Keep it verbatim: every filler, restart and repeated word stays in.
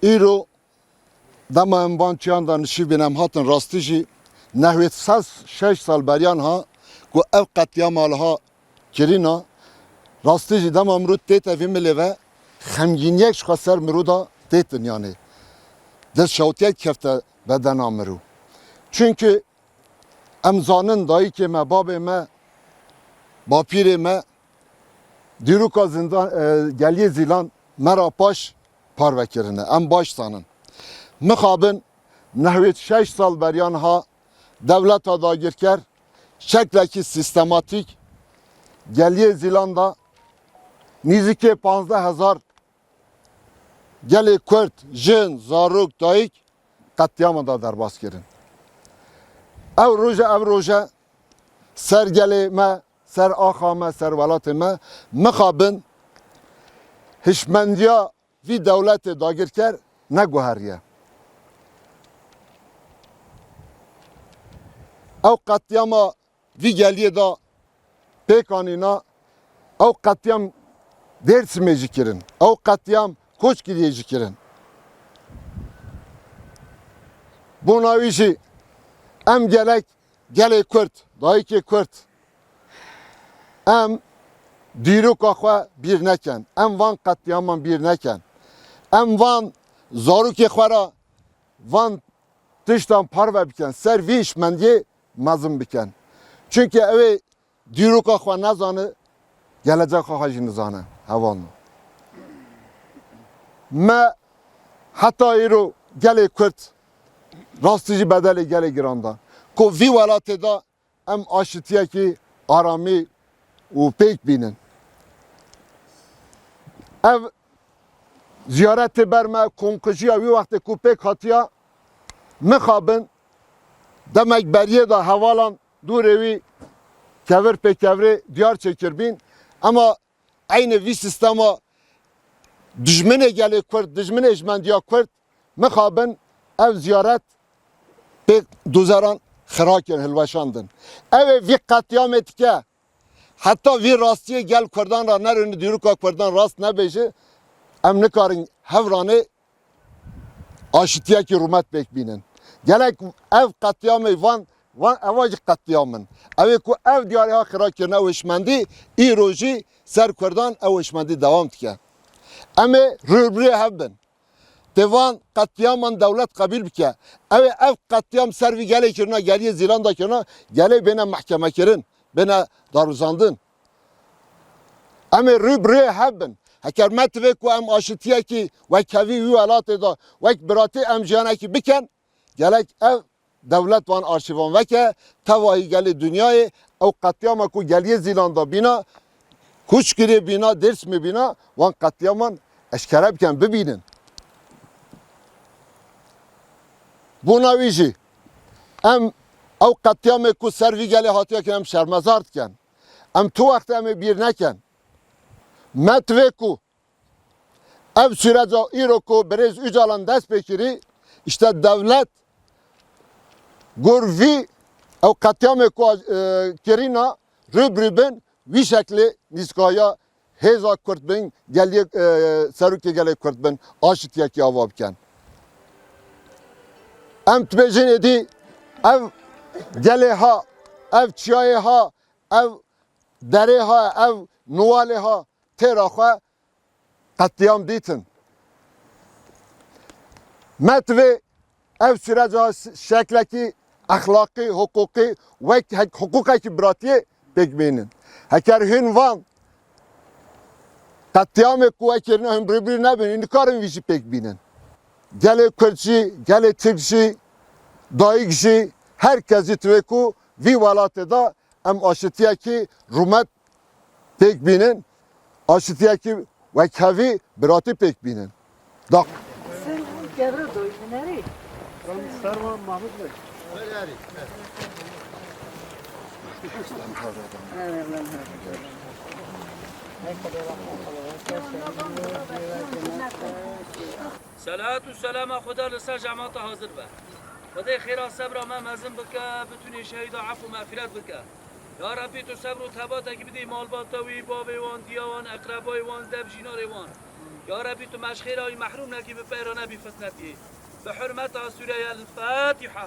Îro dema em van çiyan de nişîbîn em hatin rastî jî nehwêt sed şeş sal beriyan ha ku ev qetlîama li ha kirîna, rastî jî dema mirû tête vî milê ve xemgîniyek ji xwe ser mirû de têtin, yanî dilşewtiyek kefte bedena mirû. Çunke em zanin dayikê me, babê me, bapîrê me dîroka zindan, e, geliyê Zîlan me ra paş parve kirine. Em baş zanin. Mixabin nehwêt şeş sal beriyan ha dewleta dagirker şeklekî sîstematîk geliyê Zîlan de nîzikê panzdeh hezar gelê Kurd, jin, zarok, dayik qetlîama da derbas kirin. Ew roje, ev roje ser gelê me, ser axa me, ser welatê me mixabin hişmendiya vî dewletê dagirker neguheriye. Ew qetlîama vî geliyê de pêk anîna, ew qetlîam Dêrsimê jî kirin, ew qetlîam Koçgiriyê jî kirin. Bona wî jî em gelek, gelê Kurd, dayikê Kurd, em dîroka xwe bîr neken, em van qetlîaman bîr neken, em van zarokê xwe ra van tiştan parve bikin, ser vî hişmendiyê mezin bikin. Çunke ew ê dîroka xwe nezane, gelecexa xwe jî nizane. Hevalno. Me heta îro gelê Kurd rastî jî bedelê gelê giran da. Ku vî welatê de em aşitiyekî aramî û pêk bînin. Ev ziyaretê ber me, komkujiya wî wextê ku pêk hatiya, mixabin demek beriyê de hevalan dûrê wî kevir pê kevirê diyar çêkirbîn. Ema eynî vî sîstema dijminê gelê Kurd, dijminê hişmendiya Kurd mixabin ev ziyaret pê dozeran xira kirin, hilweşandin. Ew ê vî qetlîamê dike, heta vî rastiyê gel Kurdan ra nerûne, dîroka Kurdan rast nebêje, em nikarin hevranê aşitiyekî rûmet pêk bînin. Gelek ev qetlîamê van, van eva jî qetlîam in. Ew ê ku ev diyarê ha xira kirine û hişmendî, îro jî ser Kurdan ew hişmendî dewam dike. Em ê rû bi rûyê hev bin. Tê van qetlîaman dewlet qebîl bike. Ew ê ev qetlîam ser vî gelê kirina, geliyê Zîlan da kirina, gelê bêne mehkemekirin, bêne darûzandin. Em ê rû bi rûyê hev bin. Heker me divê ku em aşitiyekî wekhevî wî welatê de wek biratî em jiyanekî bikin, gelek ev dewlet van arşîvan veke, tevahî gelê dinyayê ew qetlîama ku geliyê Zîlan da bîna, Koçgirê bîna, Dêrsimê bîna, van qetlîaman eşkere bikin, bibînin. Bona wî jî em ew qetlîamê ku ser vî gelê hatiye kirin em şermezar dikin. Em tu wextê em ê bîr nekin. Me divê ku ev süreca îro ku birêz Ocalan dest pê kirî, işte dewlet gor vî ew qetlîamê ku, e, kirîna rû bi rû bin, vî şeklê nîskahiya hêza Kurd bin, geliyê, e, serokê gelê Kurd bin, aşitiyekî ava bikin. Em dibêjin êdî ev gelê ha, ev çiyayê ha, ev derê ha, ev nuwalê ha têra xwe qetlîam dîtin. Me divê ev süreca şeklekî exlaqî, hiqûqî, wek hek-, hiqûqekî biratiyê pêk bînin. Heker hûn van qetlîamê ku wekirine hûn rûbirû nebin, hûn nikarin vî jî pêk bînin. Gelê Kurd jî, gelê Tirk jî, dayik jî, her kes jî divê ku vî welatê de em aşitiyekî rûmet pêk bînin, aşitiyekî wekhevî biratî pêk bînin. Da. Sen gevre doy, nereye? Servan Mahmut Bey. Selat û selama Xweda li ser cemaata hazir be. Xwedê xêra sebra me mezin bike, bitûnê şehîda efû mexfîret bike. Ya Rebbî, tu sebr û tebatekî bidî malbata wî, bavê wan, diya wan, eqrebayê wan, dev jînarê wan. Ya Rebî, tu me ji xêra wî mehrûm nekî, bi peyra nebî fitnetiyê. Bi hurmeta Sûreya El-Fatiha.